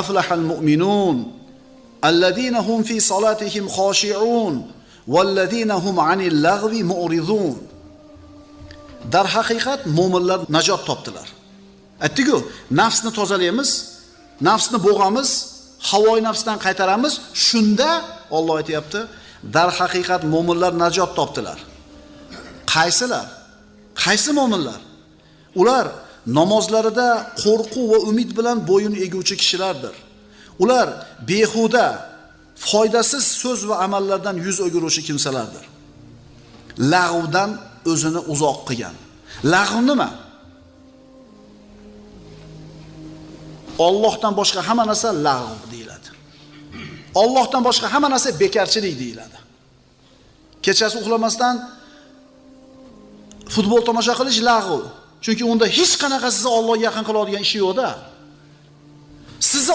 Aflahal mu'minun allazina hum fi salatihim khoshi'un vallazina hum 'anil lagvi mu'rizun. Darhaqiqat mo'minlar najot topdilar. Aytdik-ku, nafsni tozalaymiz, nafsni bo'g'amiz, havoi nafsdan qaytaramiz, shunda Alloh aytayapti, darhaqiqat mo'minlar najot topdilar. Qaysilar? Qaysi mo'minlar? Ular namozlarida qo'rquv va umid bilan bo'yin eguvchi kishilardir. Ular behuda, foydasiz so'z va amallardan yuz o'giruvchi kimsalardir. Lag'vdan o'zini uzoq qilgan. Lag'v nima? Allohdan boshqa hamma narsa lag'v deyiladi. Allohdan boshqa hamma narsa bekarchilik deyiladi. Kechasi uxlamasdan futbol tomosha qilish lag'v. Chunki unda hech qanaqa sizni Allohga yaqin qiladigan ishi yo'q-da. Sizni